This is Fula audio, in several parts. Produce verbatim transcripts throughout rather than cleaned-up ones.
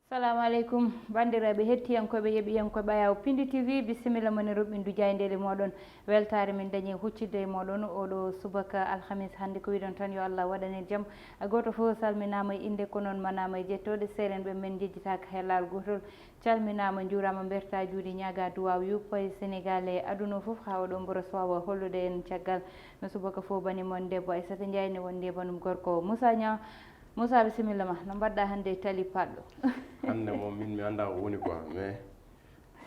Salamu aleykum, banndiraaɓe hettiyankooɓe, yeɓiyankooɓe Ayaw Pindi T V, bisimilla mon e roɓɓindu jaayndeele mooɗon. Weltaare min dañi huccitde e mooɗon oɗo subaka alhamis hannde. Ko wiɗon tan, yo Allah waɗan en jam. Gooto fof salminaama e innde, ko noon manaama e jettooɗe. Seerenɓe men njejjitaaka he laawol gootol. Calminaama, njuuraama, mbertaa juuɗe, ñaagaa duwaaw, yuppa e Senegaal e aduna o fof, haa oɗo mboro so waawa hollude en caggal. No subaka fof, bani mon debbo Aissata Ndiaye, ne wondi e banum gorko Moussa Niang. Moussa, bisimilla ma. No mbaɗɗaa hannde e tali paɗɗo? Hannde moom, min mi anndaa ko woni quoi, mais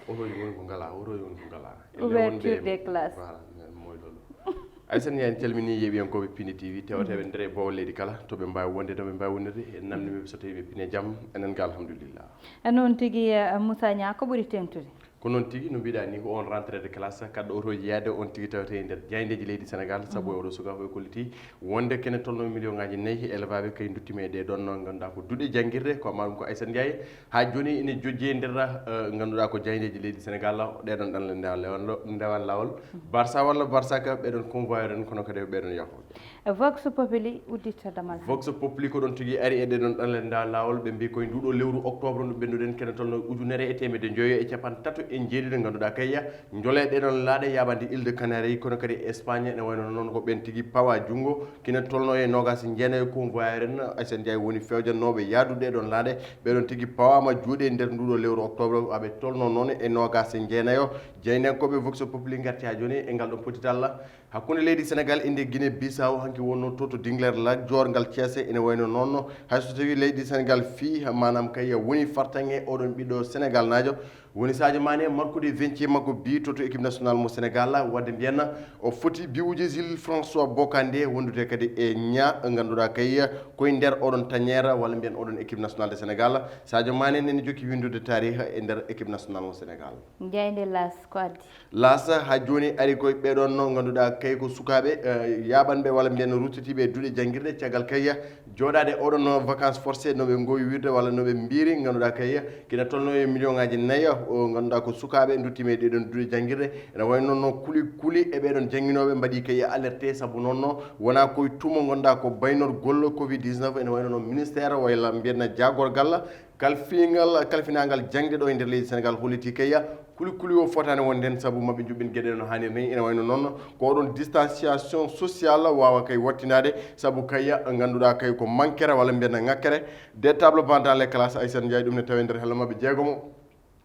otooji woni ko ngalaa, otooji woni ko ngalaa. Enne Ouverture wonde des classes. Voilà, mais mooy loolu. Aissata Ndiaye, en calminii yeɓiyankooɓe Pindi T V, tewateeɓe nder e boowal leydi kala, to ɓe mbaawi wonde, to ɓe mbaawi wonirde, en namndii ɓe so tawii ɓe pine jam, enen ga alhamdulillah. E noon tigi, eh, Moussa Niang, ko ɓuri teeŋtude? Ko noon tigi, no mbiɗaa nii, ko on rentrée de classe, kaɗɗo otooji yaade on tigi tawetee e nder jaayndeeji leydi Senegaal, sabu e oɗo subaka fof e kollitii wonde kene tolnoo million ngaaji nayi elevaaɓe kay nduttima e ɗee ɗoon, ngannduɗaa ko duɗe janngirde, ko maa ɗum ko Aissata Ndiaye. Haa jooni ene jojji e nder, eh, ngannduɗaa ko jaayndeeji leydi Senegaal, ɗee ɗoon ɗan ndewan laawol, ndewan laawol. Barça walla Barça ka ɓee ɗoon convoyeur en, kono kadi ɓee ɗoon yahooɓe. Vox Populi uddita damal hannde. Vox Populi ko ɗoon tigi ari e ɗee ɗoon ɗan ndewan laawol, ɓe mbii koye nduuɗo lewru octobre ndu ɓennuɗen kene tolno ujunere e teemedde njoyo e capanɗe tato e njeeɗiɗo, ngannduɗaa kay njole ɗee ɗoon laaɗe yaaɓande Île de Canaries, kono kadi Espagne ene wayno noon ko ɓeen tigi pawa junngo, kina tolno e noogaas e jeenayo convoyeur en. Aissata Ndiaye woni fewjannooɓe yahdu ɗee ɗoon laaɗe, ɓee ɗoon tigi pawaama juuɗe e nder nduuɗo lewru octobre, aɓe tolno noon e noogaas e jeenayo. Jaayndiyankooɓe Vox Populi ngarti haa jooni e ngal ɗoon pottital hakkunde leydi Senegaal e nde Guinée Bissau, hanki wonnoo to, to Dinguilaire Lat Dior ngal Thiès, ene wayno noon, hay so tawii leydi Senegaal fii, maanaam kay woni fartaŋŋe oɗon ɓiɗɗo Senegaalnaajo, woni Sadio Mané, markude vingt makko bi to, to équipe nationale mo Senegaal, wadde mbiyen o foti biwuji Jules François Bocandé, wondude kadi e ña, ngannduɗaa kay, koye nder oɗon tanière, walla mbiyen oɗon équipe nationale de Senegaal. Sadio Mané nene jokki winndude taariha e nder équipe nationale mo Senegaal. Jaaynde L'As ko addi? L'As haa jooni ari koye ɓee ɗoon, no ngannduɗaa kay ko sukaaɓe, eh, yaaɓanɓe walla mbiyen ruttitiiɓe e duɗe janngirɗe, caggal kay jooɗaade oɗon no vacances forcées no ɓe ngoowi wiirde walla no ɓe mbiiri, ngannduɗaa kay kina tolno e million ngaaji nayi, o ngannduɗaa ko sukaaɓe nduttima e ɗee ɗoon duɗe janngirɗe. Ene wayno no kuli kuli e ɓee ɗoon jannginooɓe mbaɗi kay alerté, sabu noon no wonaa koye tumo ngannduɗaa ko baynorgol covid dix-neuf, ene wayno no ministère walla mbiyen jaagorgal kalfingal, kalfinaangal jaŋde ɗo e nder leydi Senegaal hollitii kay kuli kuli o fotaani wonde heen, sabu maɓɓe njuɓɓin geɗe no haaniri ni. Ene wayno noon ko oɗon distanciation sociale waawa kay wattinaade, sabu kay ngannduɗaa kay ko mankere walla mbiyen ŋakkere, des tables bancs dans les classes, Aissata Ndiaye, ɗum ne tawe nder hello maɓɓe jeegomo.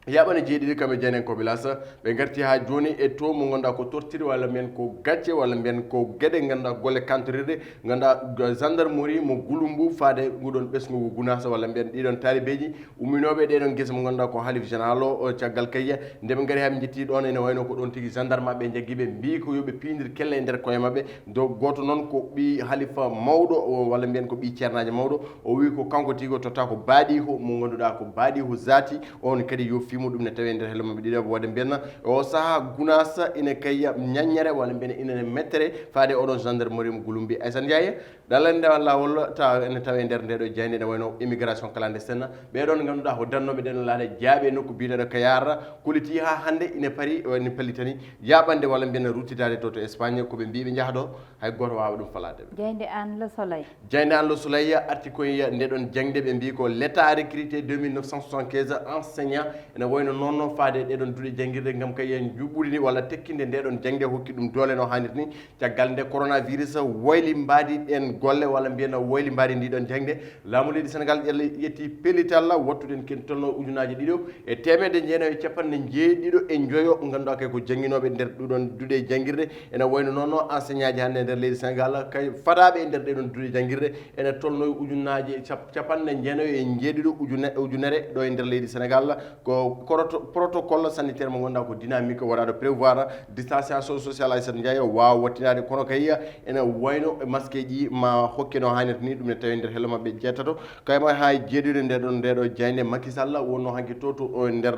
Yaaɓane jeeɗiɗi kamɓe jeenankooɓe L'As, ɓe ngarti haa jooni e to mo ngannduɗaa ko tortiri walla mbiyen ko gacce walla mbiyen ko geɗe ngannduɗaa golle kantorirɗe, ngannduɗaa gendarmerie mo Gouloumbou faade nguɗon ɓesngu ngu Gounass walla mbiyen ɗiɗon taalibeeji umminooɓe ɗee ɗon gese mo ngannduɗaa ko Halif Général o, o caggal kay nde ɓe ngari haa ɓe njetti ɗoon, ene wayno ko ɗoon tigi gendarme ɓe njaggi ɓe, mbii ko yo ɓe piindir kelle e nder koye maɓɓe. Do gooto noon ko ɓii halifa mawɗo o, walla mbiyen ko ɓii ceernaajo mawɗo, o wii ko kanko tigi o totta ko baaɗiiko mo ngannduɗaa ko baaɗiiko zaati, on kadi yoffiimo. Ɗum ne tawi e nder hello maɓɓe ɗiɗo, wadde mbiyen o sahaa Gounass ine kay ñaññere walla mbiyen ine mettere faade oɗon gendarmerie mo Gouloumbou. Aissata Ndiaye, ɗalal nde walla laawol tawa ene tawe e nder nde ɗo jaaynde, ene wayno immigration clandestine. Ɓee ɗoon ngannduɗaa ko dannooɓe ɗee ɗoon laaɗe jaaɓi e nokku biyeteeɗo Kayar, kollitii haa hannde ine pari, ene pallitani yaaɓande walla mbiyen ruttitaade to, to Espagne, ko ɓe mbii ɓe njaha ɗo, hay gooto waawa ɗum falaade ɓe. Jaaynde aan Le Soleil. Jaaynde aan Le Soleil arti koye nde ɗoon jaŋde, ɓe mbii ko l'État a recruté deux mille neuf cent soixante-quinze enseignants, ene wayno noon no faade e ɗee ɗoon duɗe janngirɗe ngam kay njuɓɓudi walla tekkinde nde ɗoon jaŋde, hokki ɗum doole no haanirta ni. Caggal nde coronavirus wayli mbaadi ɗeen golle, walla mbiyen wayli mbaadi ndi ɗoon jaŋde, laamu leydi Senegaal ƴelli-, ƴetti pellital wattude en ken tolno ujunaaji ɗiɗo e teemedde jeenayo e capanɗe njeeɗiɗo e njoyo, ngannduɗaa kay ko jannginooɓe nder ɗuɗon duɗe janngirɗe. Ene wayno noon no enseignantji hannde e nder leydi Senegaal, kay fadaaɓe e nder ɗee ɗoon duɗe janngirɗe ene tolno e ujunaaji cap-, capanɗe jeenayo e njeeɗiɗo ujune-, ujunere ɗo e nder leydi Senegaal. Ko koroto-, protocole sanitaire mo ngannduɗaa ko dynamique waɗaaɗo prévoir distanciation sociale, Aissata Ndiaye, waawa wattinaade, kono kay ene wayno e maskeeji ma hokke no haanirta ni, ɗum ne tawi nder hello maɓɓe jeetato. Kayma haa e jeeɗiɗo nde ɗon, nde ɗo jaaynde, Macky Sall wonno hanki to, to, o, nder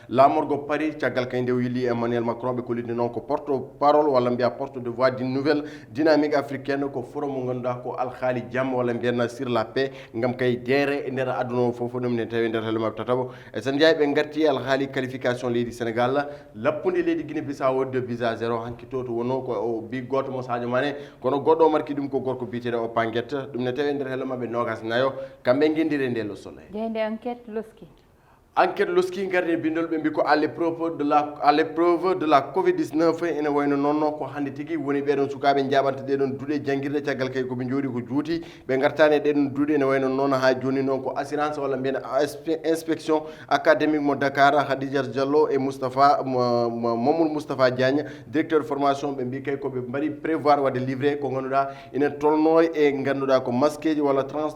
laamorgo Paris, caggal kay nde o yilli Emmanuel Macron, ɓe kolliti noon ko porte parole walla mbiya porte de voix d'une nouvelle dynamique africaine, ko forum mo ngannduɗaa ko alhaali jam walla mbiyen sur la paix, ngam kay deere e nder aduna o fof, ɗum ne tawi nder hello maɓɓe tataɓo. E Aissata Ndiaye, ɓe ngarti e alhaali qualification leydi Senegaal, lappundi leydi Guinée Bissau deux buts à zéro, hanki to, to wonno ko o bi gooto mo Sadio Mané, kono goɗɗo o marki ɗum ko gorko biyeteeɗo o Panguet, ɗum ne tawi nder hello maɓɓe noogas nayo, kamɓe ngenndiri e nde Le Soleil. Jaaynde Enquête loski. Enquête loski ngarde bindol ɓe mbi ko à l'épreuve de la à l'épreuve de la covid dix-neuf. Ene wayno noon ko hannde tigi woni ɓeɗon sukaaɓe jaɓanta ɗeɗon duuɗe janngirde, caggal kay koɓe jooɗi ko juuti ɓe ngartani e ɗeɗon duuɗe. Ene wayno noon ha joni noon ko assurance walla mbiyen inspection académique mo Dakar, Khadijat Diallo e Moustapha Mamoul Moustapha Diagne, directeur de formation, ɓe mbi kay koɓe mbaɗi prévoir wadde livré ko ngannduɗa ina tolno e ngannduɗa ko masque ji walla trans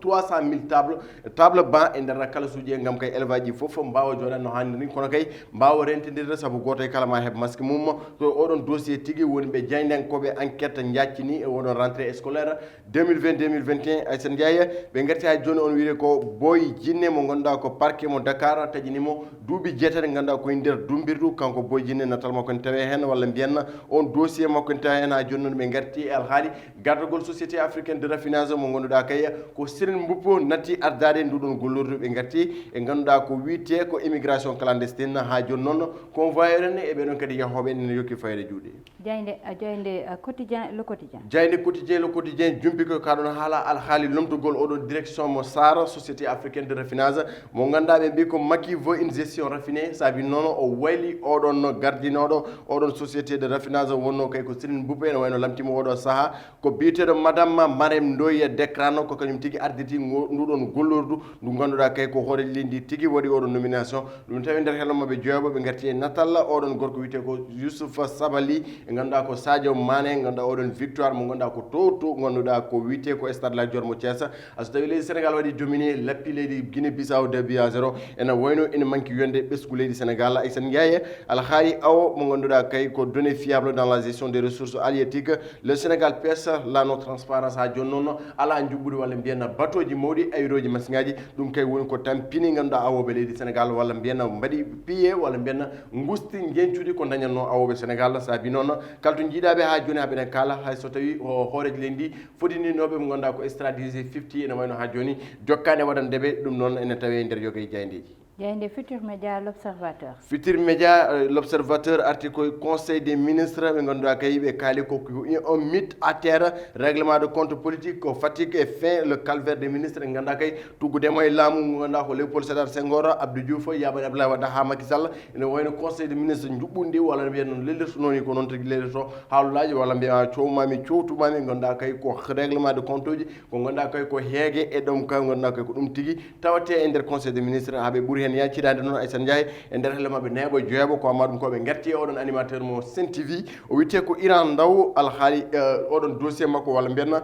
trois cent mille table table banc e nder kalasuji e ngam kay élève aji fof mbawa jooɗa no hanniri, kono kay mbawa rentindirde saabu goto e kala ma heɓ masque mum. Ko oɗon dossier tigi woni ɓe jaayndiyankoɓe enquête jaccini e oɗon rentrée scolaire deux mille vingt deux mille vingt et un. Aysata Ndiaye, ɓe garti ha joni on wiide ko Boy Jinne mo ngannduɗa ko parquet mo Dakar taƴini mo duuɓi jeetati ngannduɗa ko e nder dumbirdu. Kanko Boy Jinne natal makko ne tawe hen walla mbiyanna on dossier makko ne tawe hen. Ha joni noon ɓe garti e alhaali gardagol société africaine de raffinage mo ngannduɗa kay ko Serigne Mboup natti ardade nduɗon gollordu. Ɓe garti e ngannduɗa ko wiite ko immigration clandestine. Ha joni noon convoyeur en e ɓeɗon kadi yahoɓe ene yokki fayde juuɗe. Jaaynde, a jaaynde, a quotidien, le quotidien. Jaaynde quotidien, le quotidien jumpi ko kaɗon haala alhaali lomtugol oɗon direction mo Sara, société africaine de raffinage, mo ngannduɗa ɓe mbi ko Macky veut une gestion raffinée. Saabi noon o wayli oɗon gardinoɗo oɗon société de raffinage wonno kay ko Serigne Mboup ene wayno lamtimo oɗo saaha. Ko biyeteɗo madame Marème Ndoye Decrano, ko kañum tigi arditi ngo- nduɗon gollordu ndu ngannduɗa kay ko hooreji leydi ndi tigi waɗi oɗon nomination. Ɗum tawi nder hello maɓɓe joyaɓo ɓe garti e natal oɗon gorko wiyete ko Youssouf Sabali, e ngannduɗa ko Sadio Mané, ngannduɗa oɗon victoire mo ngannduɗa ko to to ngannduɗa ko wiyete ko Stade Lat Dior mo Thiès. A so tawi leydi Sénégal waɗi dominé lappi leydi Guinée Bissau deux buts à zéro, ene wayno ene manki yonde ɓesgu leydi Sénégal. Aysata Ndiaye, alhaali awo mo ngannduɗa kay ko données fiables dans la gestion des ressources halieutiques, le Sénégal pèse la non transparence. Ha joni noon ala njuɓɓudi walla mbiyen batoji mawɗi ayroji masiŋaji. Ɗum kay woni ko tampini ngannduɗa awoɓe leydi Sénégal walla mbiyen mbaɗi piye walla mbiyen gusti jencudi ko dañatno awoɓe Sénégal. Saabi noon kala to jiidaɓe ha joni haɓeɗen kala hay so tawi o hooreji leydi ndi fodininoɓe mo ngannduɗa ko stratégie fifty ene wayno ha joni jokkani waɗandeɓe. Ɗum noon ene tawe nder yoga e jaayndeji. Jaaynde Futur Média, L'Observateur. Futur Média, euh, L'Observateur arti koye Conseil des ministres ɓe ngannduɗa kay ɓe kaali ko un mit à terre règlement de compte politique ko Fatick et fin le calvaire des ministres. Ɓe ngannduɗa kay tuggudema e laamu ngu ngannduɗa ko Léopold Sédar Senghor, Abdou Diouf, Yaɓani Abdoulaye Wade ha Macky Sall. Ene wayno Conseil des ministres njuɓɓundi walla mbiyen noon lellirto noon ko noon tigi lellirto haalullaji walla mbiya cowmami cowtumami ngannduɗa kay ko règlement de compte uji ko ngannduɗa kay ko heege e ɗom ka ngannduɗa kay ko ɗum tigi tawate e nder Conseil des ministres. Haɓe ɓuri hen yancirade noon Aysata Ndiaye e nder helle maɓɓe neeɓo joyaɓo ko amma ɗum ko ɓe gatti e oɗon animateur mo Sen T V. O witte ko Iran Ndaw alhaali oɗon dossier makko walla mbiyanna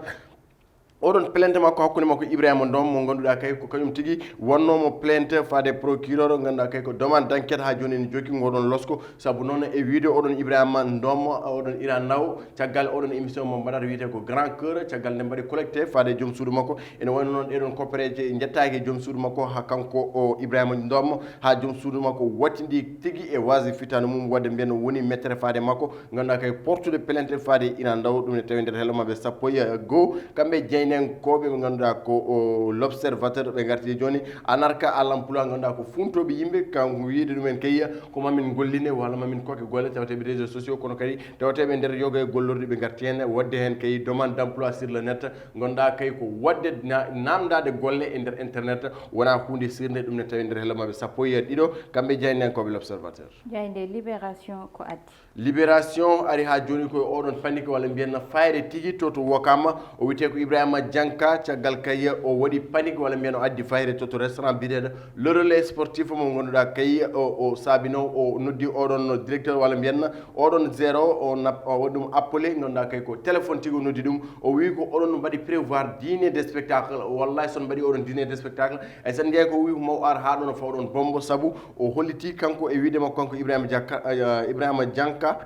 oɗon plainte makko hakkunde makko Ibrahima Ndom mo ngannduɗa kay ko kañum tigi wonnomo plainte faade procureur ngannduɗa kay ko demande d'enquête ha joni ne jokki ngoɗon losko. Saabu noon e wiide oɗon Ibrahima Ndom oɗon Iran Ndaw caggal oɗon émission mo mbaɗata wiyete ko Grand Cœur caggal nde mbaɗi collecté faade joom suudu makko. Ene wayno noon ɗeɗon koppereje jettaaki e joom suudu makko ha kanko o Ibrahima Ndom ha joom suudu makko wattindi tigi e wasi fitande mum wadde mbiyen woni mettere faade makko ngannduɗa kay portude plainte faade ina ndaw ɗum ne tawi nder hello maɓɓe sappo e goo. Kamɓe jeynenkoɓe ɓe ngannduɗa ko o L'Observateur ɓe garti joni anarka à l'emploi ngannduɗa ko funtoɓe yimɓe kanko wiide ɗumen kay ko mamin golline walla mamin kokke golle tawteɓe réseaux sociaux kono kadi tawteɓe nder yoga e gollorɗi ɓe garti hen wadde hen kay demande d'emploi sur le net. Ngannduɗa kay ko wadde na- namdade golle e nder internet wona hunde sirde ɗum ne tawi nder hello maɓɓe sappo e ɗiɗo kamɓe jeynenkoɓe L'Observateur. Jaaynde Libération ko addi. Libération ari ha joni koye oɗon panique walla mbiyen fayre tigi to to Wokam o wiyete ko Ibrahima Dianka caggal kay o waɗi panique walla mbiyen o addi fayre to to restaurant biyeteɗo Le Relais Sportif mo ngannduɗa kay o o saabino o noddi oɗon directeur walla mbiyen oɗon zéro o nap- o waɗi ɗum appelé ngannduɗa kay ko téléphone tigi o noddi ɗum o wi ko oɗon mbaɗi prévoir dîner de spectacle wallahi son mbaɗi oɗon dîner de spectacle. Aysata Ndiaye ko wi mo ar ha ɗon fawɗon bombo saabu o holliti kanko e wiide makko kanko Ibrahima Diakka Ibrahima Dianka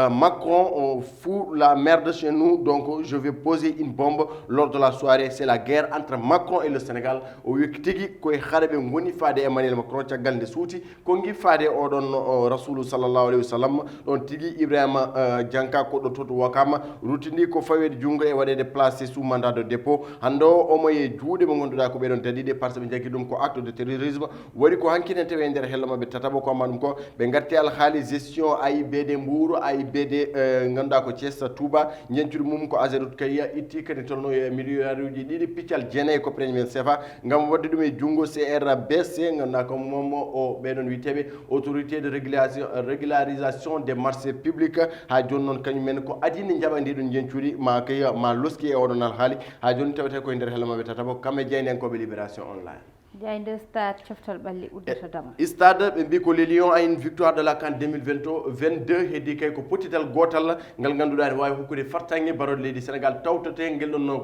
Macron fout la merde chez nous donc je vais poser une bombe lors de la soirée c'est la guerre entre Macron et le Sénégal. O wi tigi koye haare ɓe ngoni faade Emmanuel Macron caggal nde suuti ko ngi faade oɗon rasulu sallallahu alayhi wa sallam. Ɗon tigi Ibrahima Dianka koɗɗo to to Wakama ruttidi ko faweede junngo e waɗeede placé sous mandat de dépôt hannde o omo e juuɗe mo ngannduɗa ko ɓeɗon daɗiɗe par ce que ɓe jaggi ɗum ko acte de terrorisme. Waɗi ko hanki ne tawi e nder hello maɓɓe tataɓo ko amma ɗum ko ɓe gatti alhaali gestion A I B D Mbour, A I B D ngannduɗa ko Thiès Touba, jencudi mum ko Azerut Kaya itti kadi tolno e million Milliarduji ɗiɗi piccal jeenayi ko premier sefa ngam wadde ɗum e junngo C R B C, ngannduɗaa ko moom o ɓeɗon wiyeteeɓe autorité de régulation, régularisation des marchés publics. Haa jooni noon kañum en ko adii nde njaɓa ndi ɗon njeñcuuɗi ma kay ma loski e oɗon alhaali. Haa jooni tawete koye nder hela maɓɓe tataɓo kamɓe jaayndiyankooɓe Libération Online. Jaaynde Stade, coftal ɓalli uddata dama. Stade, ɓe mbi ko les Lions a une victoire de la CAN deux mille vingt-deux, heddi kay ko pottital gootal ngal ngannduɗaa ne waawi hokkude fartaŋŋe barooɗe leydi Sénégal tawtote ngel ɗon no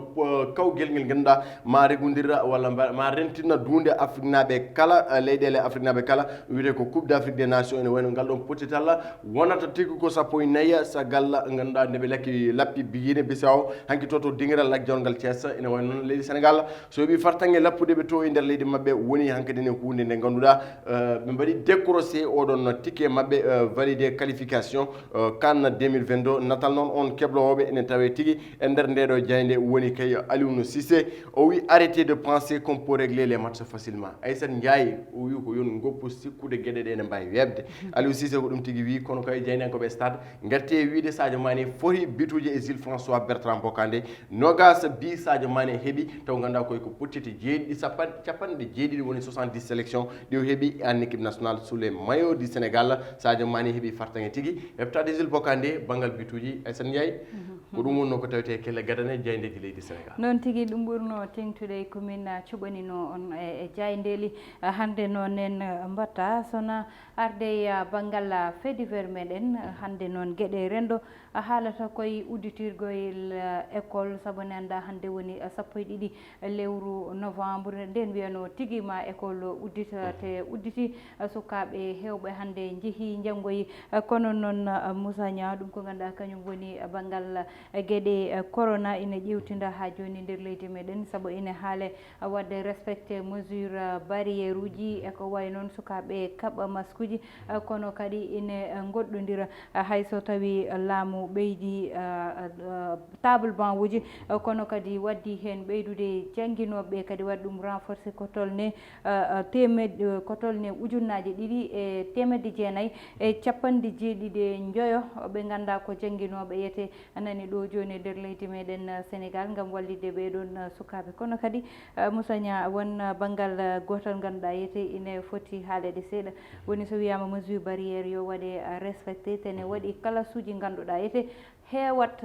kawgel ngel ngannduɗaa ma regundir walla ma rentina duunde Afriknaaɓe kala, leyɗeele Afriknaaɓe kala, wiyetee ko Coupe d'Afrique des Nations. Ene wayno ngal ɗon pottital wonata tigi ko sappo e nayi sagal ngannduɗaa nde ɓe lakki lappi Guinée Bissau hanki to to dingiral lajjawal ngal Thiès. Ene wayno noon leydi Sénégal so heɓi fartaŋŋe lappude ɓe to e nder leydi maɓɓe woni hankadi ne huunde nde ngannduɗaa ɓe mbaɗi décroché oɗon ticket maɓɓe validé qualification CAN deux mille vingt-deux. Natal noon on keblooɓe ene tawe tigi e nder ndeɗo jaaynde woni kay Aliou Cissé. O wi arrêtez de penser qu'on peut régler les matchs facilement. Aissata Ndiaye o wi ko yon goppu sikkude geɗe ɗe ene mbawi weɓde. Aliou Cissé ko ɗum tigi wi, kono kay jaayndiyankooɓe Stade garte e wiide Sadio Mané foti bituji e Jules François Bertrand Bocandé. Nogas bi Sadio Mané heɓi taw ngannduɗaa koye ko pottite jeeɗiɗi sappan- capanɗe jeeɗiɗi woni soixante-dix sélection ɗi o heɓi en équipe nationale sous les maillots du Sénégal. Sadio Mané heɓi fartaŋŋe tigi heɓtaade Jules Bocandé banngal bituji. Aissata Ndiaye, ko ɗum wonno ko tawete kelle gadane jaayndeeji leydi Sénégal. Noon tigi, ɗum ɓurno teŋtude ko min cuɓanino on e e jaayndeeli. Hannde noon en mbatta sona arde e banngal fait divers meɗen. Hannde noon geɗe renndo a haalata koye udditirgol école, sabu nenda hannde woni sappo e ɗiɗi lewru novembre. Nden wiyano tigi ma école uddita te udditi. Sukaaɓe heewɓe hannde njehi njanngoyi. Kono noon Moussa Niang, ɗum ko ngannduɗaa kañum woni banngal geɗe corona ina ƴeewtinda haa jooni nder leydi meɗen, sabu ina haale waɗde respecté mesure barrière uji e ko wayi noon sukaaɓe kaɓa maskuji. Kono kadi ina goɗɗondira hay so tawi laamu ɓeydi table banc uji, kono kadi waddi heen ɓeydude jannginooɓe kadi waɗi ɗum renforcé ko tolne teemedde ko tolne ujunnaaje ɗiɗi e teemedde jeenayi e capanɗe jeeɗiɗi e njoyo ɓe ngannduɗaa ko jannginooɓe yete nani ɗo jooni e nder leydi meɗen Sénégal ngam wallitde ɓeɗon sukaaɓe. Kono kadi Moussa Niang, won banngal gootal ngannduɗaa yete ina foti haaleede seeɗa, woni so wiyaama mesure barrière yo waɗe respecté, tene waɗi kalasuuji ngannduɗaa yete heewat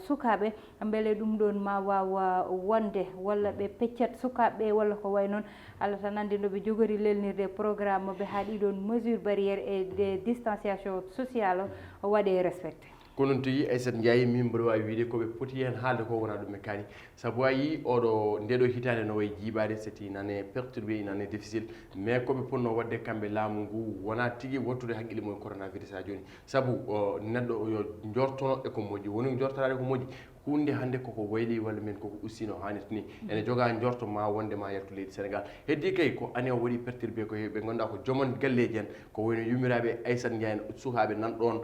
sukaaɓe, mbele ɗum ɗon ma waaw wonde walla ɓe peccat sukaaɓe ɓe walla ko wayi noon. Allah tan anndi no ɓe jogori lelnirde programme maɓɓe haa ɗiɗon mesure barrière e de distanciation sociale o waɗe respecté. Ko noon tigi, Aissata Ndiaye, min mboɗo waawi wiyde ko ɓe poti heen haalde ko wonaa ɗum e kaani. Sabu a yii oɗo ndeɗo hitaande no wayi jiiɓaade, c'est une année perturbée, une année difficile. Mais ko ɓe potnoo waɗde kamɓe laamu ngu wonaa tigi wattude haqqille mum e coronavirus haa jooni. Sabu neɗɗo yo njortono e ko moƴƴi, woni njortoraade ko moƴƴi. Huunde hannde koko wayli walla mbiyen koko usti no haanirta ni. Ene jogaa njorto ma wonde ma yaltu leydi Sénégal. Heddi kay ko année o waɗi perturbé ko heewi ɓe ngannduɗaa ko joom en galleeji en, ko wayno yummiraaɓe Aissata Ndiaye en, sukaaɓe nan ɗoon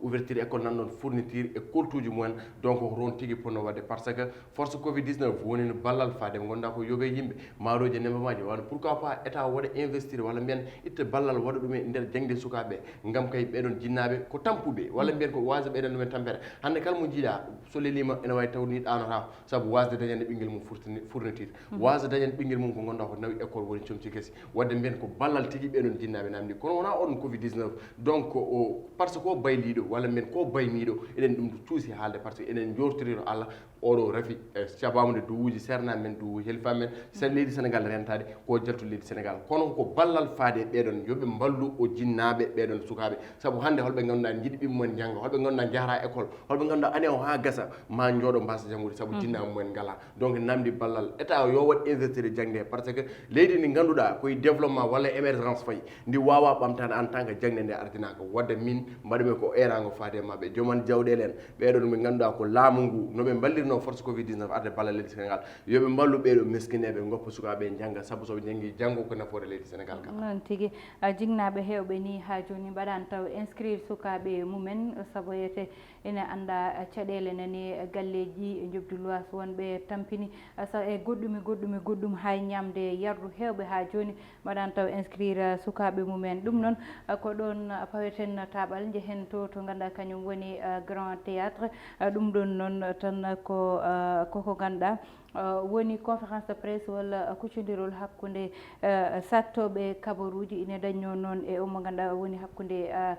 ouverture école nan ɗoon fourniture e koltuuji mumen. Donc ko toon tigi potnoo waɗde par ce que force covid dix-neuf woni no ballal faade ɓe ngannduɗaa ko yoɓe yimɓe maarooji e nembamaaji wano pourquoi pas état waɗa investir walla mbiyen itta ballal waɗa ɗum e nder jaŋde sukaaɓe ngam kay ɓeɗon jinnaaɓe ko tampuɓe walla mbiyen ko waasa ɓeɗon ɗumen tampere. Hannde kala mo jiiɗa so leliima ene waawi taw ni ɗaanotaako sabu waasde dañande ɓinngel mum fourniture, waasde dañande ɓinngel mum ko ngannduɗaa ko nawi école woni comci gasi. Waɗde mbiyen ko ballal tigi ɓeɗon jinnaaɓe namdi kono wonaa oɗon covid dix-neuf. Donc o par ce que ko bayliiɗo walla mbiyen ko bayniiɗo eɗen ɗum cuusi haalde par ce que eɗen njortorino Allah. Oɗo rafi e cabamu nde duwuji serna men duwu helfa men sen leydi Sénégal rentade ko jaltu leydi Sénégal kono ko ballal faade e ɓeɗon yoɓe mballu o jinnaaɓe ɓeɗon sukaaɓe. Sabu hannde holɓe ngannduɗaa jiɗi ɓimmumen njannga holɓe ngannduɗaa njahata école holɓe ngannduɗaa ane o haa gasa ma njooɗo mbasa janngude sabu jinnaaɓe mumen ngala. Donc namdi ballal état yo waɗ investir e jaŋde par ce que leydi ndi ngannduɗaa koye développement walla émergence fayi ndi wawa ɓamtade en tant que jaŋde nde ardinaka. Wadde min mbaɗumi ko erango faade e maɓɓe joman jawɗele en ɓeɗon ɓe ngannduɗaa ko laamu ngu no ɓe mballirno force covid dix-neuf arde ballal leydi Sénégal. Yo ɓe mballu ɓeɗo miskineɓe goppa sukaɓe jannga sabu soɓe janngi janngo ko nafoore leydi Sénégal kala. Noon tigi. Jinnaaɓe heewɓe ni haa jooni mbaɗaani taw inscrire sukaaɓe mumen sabu yete ina annda caɗeele nani e galleeji njoɓdi luwaas wonɓe tampini, sa-, e goɗɗum e goɗɗum e goɗɗum, haa e ñaamde yardu heewɓe haa jooni mbaɗaani taw inscrire sukaaɓe mumen. Ɗum noon, ko ɗoon paweten taaɓal, njehen to, to ngannduɗaa kañum woni, eh, Grand Théâtre. Eh, ɗum ɗoon noon tan ko, eh, koko ngannduɗaa, eh, woni conférence de presse walla kuccondirol hakkunde, eh, saktooɓe kabaruuji ine dañnoo noon e o mo ngannduɗaa woni hakkunde, eh,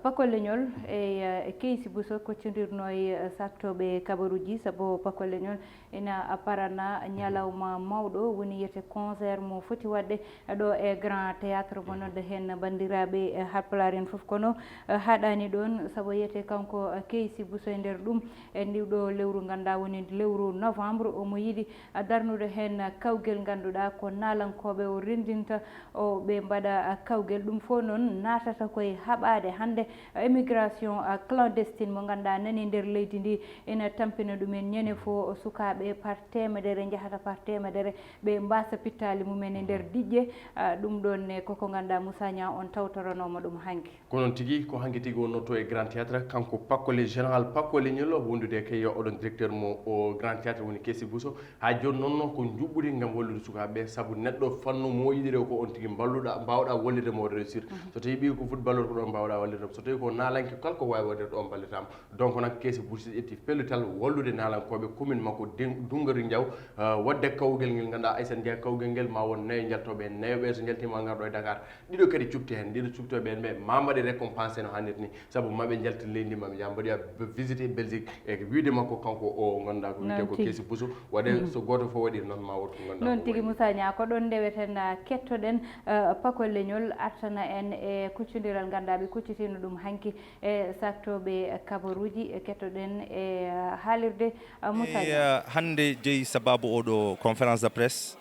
Pakolle Ñol e, e Keysi Bousso koccondirnoo e saktooɓe kabaruuji, sabu Pakolle Ñol ina parana ñalawma mawɗo, woni wiyetee concert mo foti waɗde ɗo e Grand Théâtre, mo nodda heen banndiraaɓe Haalpulaar en fof. Kono haaɗaani ɗoon, sabu wiyetee kanko Keysi Bousso e nder ɗum, e ndiw ɗo lewru ngannduɗaa woni lewru novembre, omo yiɗi darnude heen kawgel ngannduɗaa ko naalankooɓe o renndinta, o ɓe mbaɗa kawgel. Ɗum fof noon naatata koye haɓaade hannde immigration clandestine mo ngannduɗaa nani nder leydi ndi ina tampina ɗumen ñande fof, sukaaɓe par teemedere njahata par teemedere, ɓe mbaasa pittaali mumen e nder diƴƴe. Ah, ɗum ɗoon ne koko ngannduɗaa Moussa Niang on tawtoranooma ɗum hanki. Ko noon tigi, ko hanki tigi wonnoo to e Grand Théâtre, kanko Pakolle, général Pakolle Ñol, wondude e kay oɗon directeur mo o Grand Théâtre woni Keysi Bousso. Haa jooni noon ko njuɓɓudi ngam wallude sukaaɓe ɓe, sabu neɗɗo fannu mo yiɗiri o ko on tigi mballuɗaa, mbaawɗaa wallirde mo réussir. Mhm. So tawii ɓiy ko footballeur ko ɗoon mbaawɗaa wallirde mo. So tawii ko naalanke kala ko waawi waɗirde ɗoon mballitaama. Donc noon Keysi Bousso ƴetti pellital wallude naalankooɓe commune makko Den-, Dungari Njaw, ah, waɗde kawgel ngel ngannduɗaa Aysata Njaay kawgel ngel ma won nayo njaltooɓe heen, nayo ɓe so njaltiima ngar ɗo e Dakar. Ɗiɗo kadi cubti heen, ɗiɗo cubtooɓe heen ɓe ma mbaɗe récompensé no haanirta ni, sabu ma ɓe njalta leydi, ma ɓe njaha mbaɗoya visite e Belgique. E wiide makko kanko o ngannduɗaa ko wiyetee ko Keysi Bousso, waɗe so gooto fof waɗi noon ma wood ko ngannduɗaa. Noon tigi Moussa Niang, ko ɗoon ndeweten, ah, kettoɗen, ah, Pakolle Ñol artana en e kuccondiral ngannduɗaa ɓe kuccitiino ɗum hanki e saktooɓe kabaruuji, e kettoɗen e, ah, haalirde, ah, Moussa Niang. Eh, hannde jeyi sababu oɗo conférence de presse,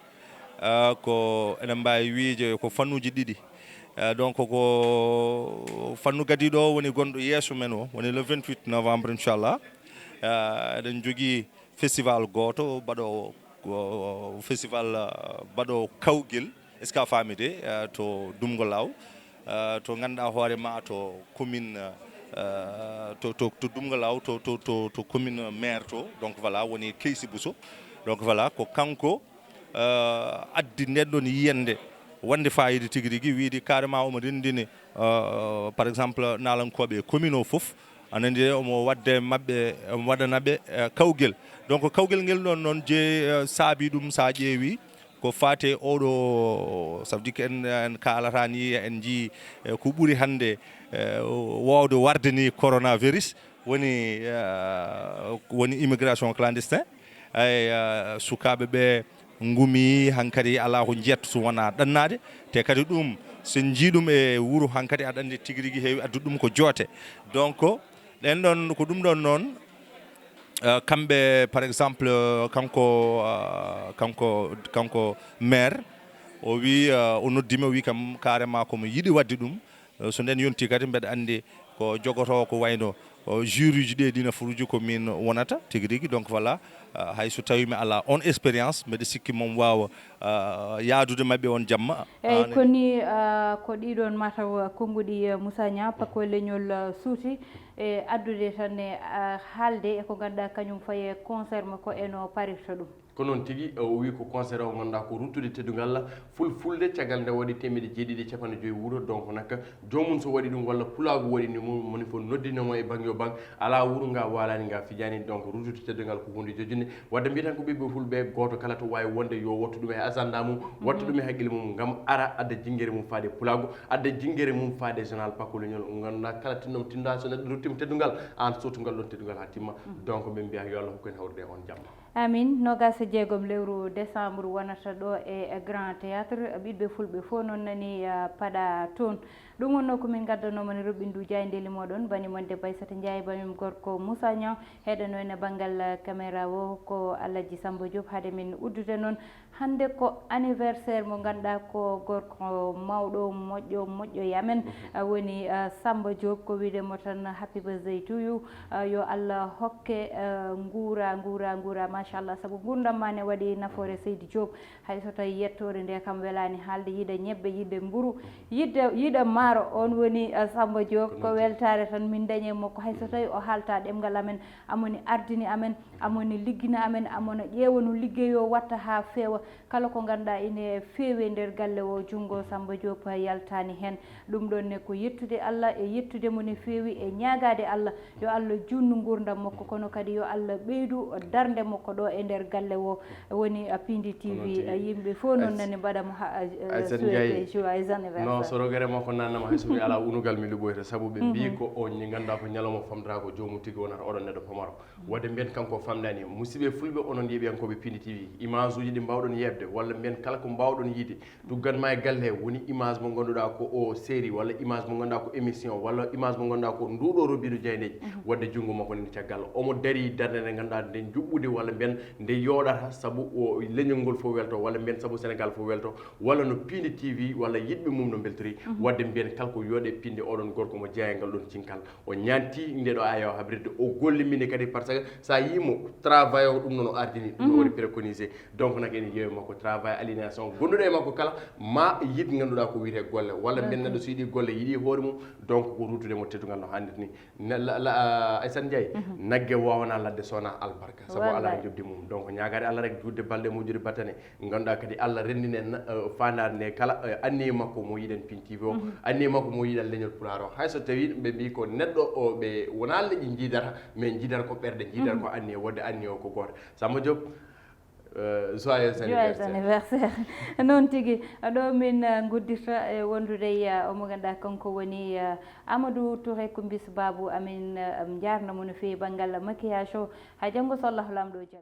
ah, ko eɗen mbaawi wiide ko fannuuji ɗiɗi. Ah, donc ko fannu gadiiɗo o woni gonɗo yeeso men o, woni le vingt-huit novembre, inchallah. Ah, eɗen njogii festival gooto baɗo, ko festival, ah, baɗo kawgel, est-ce que a faami de, ah, to Dumgo Law, ah, to ngannduɗaa hoore ma to commune, ah, to, to, to Dumgo Law, to, to, to, to commune maire to. Donc voilà, woni Keysi Bousso. Donc voilà, ko kanko, ah, addi nden ɗon yiyannde wonde faayiida tigi rigi, wiide carrément omo renndini, ah, par exemple, naalankooɓe e commune o fof, aɗa anndi omo waɗde maɓɓe, omo waɗana ɓe, eh, kawgel. Donc kawgel ngel ɗon noon je, eh, saabi ɗum, so a ƴeewi ko faate oɗo, ça veut dire que en, en kaalata ni, en njii, eh, ko ɓuri hannde, eh, woowde warde ni coronavirus, woni, eh, woni immigration clandestin. Ay, eh, sukaaɓe ɓe ngumi hankadi alaa ko njiyat so wonaa ɗannaade. Te kadi ɗum, so en njii ɗum e wuro hankadi, aɗa anndi tigi rigi heewi addude ɗum ko joote. Donc, ɗen ɗon, ko ɗum ɗon noon, eh, kamɓe, par exemple, eh, kanko, eh, kanko, kanko maire, o wi, eh, o noddi mi, o wi kam carrément ko mo yiɗi waɗde ɗum. Eh, so nden yonti kadi, mbeɗa anndi ko jogotoo ko wayno, o, juruuji ɗi e ɗi nafuuji ko min wonata tigi rigi. Donc voilà, eh, hay so tawii mi alaa on expérience, mbeɗa sikki mon waawa, eh, yaadude maɓɓe on jamma. Eyi, ko ni, eh, ko ɗiɗon mataw konnguɗi, eh, Moussa Niang, Pakolle Leñol, eh, suuti e addude tan e, eh, haalde e ko ngannduɗaa kañum faye concert makko e no parirta ɗum. Ko noon tigi, o wi ko concert o ngannduɗaa ko ruttude teddungal fulfulde, caggal nde waɗi teemedde jeeɗiɗi e capanɗe joyi wuro. Donc nak, joomum so waɗi ɗum walla pulaagu waɗi ni mum, moni fof noddinoo mo e bannge o bannge, alaa wuro nga waalaani nga fijaani. Donc ruttude teddungal ko huunde jojjunde. Wadde mbiyaten ko ɓiɓɓe fulɓe, gooto kala to waawi wonde yo wattu ɗum e agenda mum, wattu ɗum e haqqille mum ngam ara adda jinngere mum faade pulaagu, adda jinngere mum faade général Pakolle Leñol. Ngannduɗaa kala tinnomo tinndaaɗo, so neɗɗo ruttiima teddungal, aan sootu ngal ɗon teddungal haa timma. Donc ɓe mbiya yo Allah hokku en hawrude e on jamma. Amin. Noogaas e jeegom lewru décembre wonata ɗo e Grand Théâtre. Ɓiɓɓe fulɓe fof noon nani, ah, paɗa toon. Ɗum wonnoo ko min ngaddanoo mon e roɓɓindu jaayndeeli mooɗon, bani mon debbo Aissata Ndiaye, bani mon gorko Moussa Niang, heɗano en e banngal, ah, caméra o ko Alhaji Samba Diop. Hade min uddude noon, Hannde ko anniversaire mo ngannduɗaa ko gorko mawɗo, moƴƴo, moƴƴo e amen, ah, woni, ah, Samba Diop. Ko wiide mo tan happy birthday to you. Ah, yo Allah hokke, ah, nguura, nguura, nguura, machallah, sabu nguurndam ma ne waɗi nafoore, Seydi Diop. Hay so tawi yettoore nde kam welaani haalde, yiɗa ñebbe, yiɗa mburu, yiɗa, yiɗa maaro, on woni, ah, Samba Diop. Ko weltaare tan min dañi e makko, hay so tawi o haalta ɗemngal amen, amoni ardini amen, amoni liggina amen, amona ƴeewa no liggey o watta haa feewa. Kala ko ngannduɗaa ine feewi e nder galle o, junngo Samba Diop yaltaani heen. Ɗum ɗoon ne ko yettude Allah, e yettude mo ne feewi, e ñaagaade Allah yo Allah juutnu nguurndam makko, kono kadi yo Allah ɓeydu darnde makko ɗo e nder galle o. Woni, ah, Pindi T V, ah, yimɓe fof noon nani mbaɗa mo ha, ah, ah, Aysata souhaité Ndiaye. Joyeux anniversaire. Non, so rogere makko nannama hay so mi alaa unugal mi luɓoyta, sabu ɓe mbii ko o ñi ngannduɗaa ko ñalawma famɗata ko joomum tigi wonata oɗon neɗɗo pamaro. Waɗde mbiyen kanko o famɗani. Musidɓe fulɓe, onon yeeɓiyankooɓe Pindi T V, image uji ɗi mbaawɗon yeeɓde, walla mbiyen kala ko mbaawɗon yiide, tuggan ma e galle he, woni image mo ngannduɗaa ko o série, walla image mo ngannduɗaa ko émission, walla image mo ngannduɗaa ko nduɗo Robiɗo Jayndeji, waɗde junngo makko nen caggal. Omo darii darnde nde ngannduɗaa nde juɓɓude, walla mbiyen nde yooɗata, sabu o leñol ngol fof welto, walla mbiyen sabu Sénégal fof welto, walla no Pindi T V, walla yiɗɓe mum no mbeltori, waɗde mbiyen kala ko yooɗe Pindi, oɗon gorko mo jeyaa e ngal ɗon cinkal. O ñaanti nde ɗo ayo habrirde, o gollimini kadi, par ce que so a yii mo travail o, ɗum noon o ardini, ɗum o waɗi préconisé. Donc nag ene yeewi makko travail aliénation, gonduɗo e makko kala ma yiɗ ngannduɗaa ko wiyetee golle, walla mbiyen neɗɗo so yiɗi golle, yiɗi hoore mum, donc ko ruutude mo teddungal no hannirta ni. Ne-, la-, la-, Aysata Ndiaye, nagge wawana ladde so wona albarka, sabu alaa njoɓdi mum. Donc ñaagaade Allah rek, juutde balɗe, moƴƴude battane, ngannduɗaa kadi Allah renndini en, eh, faandaare nde kala, eh, anniye makko mo yiɗen Pindi T V o, anniye makko mo yiɗen leñol Pulaar o. Hay so tawi ɓe mbii ko neɗɗo o, ɓe wonaa leƴƴi njiidata, mais njiidata ko ɓerɗe, njiidata ko anniye, waɗde anniye o ko gooto. Samba Diop, eh, joyeux anniversaire. Joyeux anniversaire. Noon tigi, ɗo min, eh, nguddirta, eh, wondude e, eh, omo ngannduɗaa kanko woni, eh, Amadou Touré Kumbis Babou. Amin, eh, njaarna mo no feewi banngal maquillage o. Haa janngo so Allahu Laamɗo jaɓi.